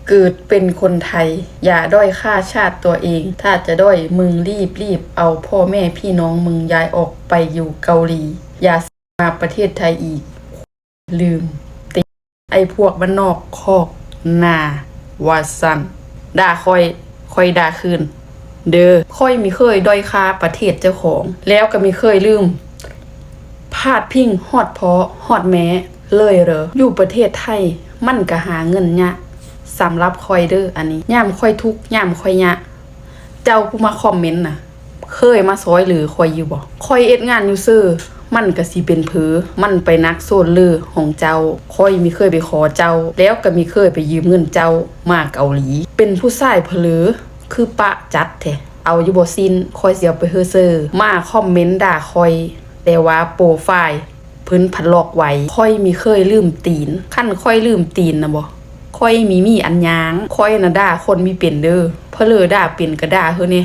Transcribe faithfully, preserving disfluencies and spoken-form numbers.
เกิดเป็นคนไทย อย่าด้อยค่าชาติตัวเอง ถ้าจะด้อยมึงรีบรีบเอาพ่อแม่พี่น้องมึงย้ายออกไปอยู่เกาหลี อย่ามาประเทศไทยอีก ลืมตีน ไอ้พวกบ้านนอกคอกนา ว่าซั่น ด่าข้อย ข้อยด่าคืน เด้อ ข้อยมีเคยด้อยค่าประเทศเจ้าของ แล้วก็มีเคยลืม พาดพิงฮอดพ่อฮอดแม่เลยเหรอ อยู่ประเทศไทยมันก็หาเงินยาก สำหรับข้อยเด้อ อันนี้ ยามข้อยทุกข์ ยามข้อยยาก เจ้าผู้มาคอมเมนต์น่ะ เคยมาซอยเหลือข้อยอยู่บ่ ข้อยเฮ็ดงานอยู่ซื่อ มันก็สิเป็นเผลอ มันไปหนักโซนเหลือของเจ้า ข้อยมีเคยไปขอเจ้า แล้วก็มีเคยไปยืมเงินเจ้ามาเกาหลี เป็นผู้ชายเผลอ คือปะจัดแท้ เอาอยู่บ่ซิน ข้อยสิเอาไปเฮือเซอ มาคอมเมนต์ด่าข้อย แต่ว่าโปรไฟล์เพิ่นพัดล็อกไว้ ข้อยมีเคยลืมตีน คันข้อยลืมตีนนะบ่ ข้อยมีมีอันยาง ข้อยน่ะด่าคนมีเป็นเด้อ เผลอด่าเป็นก็ด่าเฮอแหน่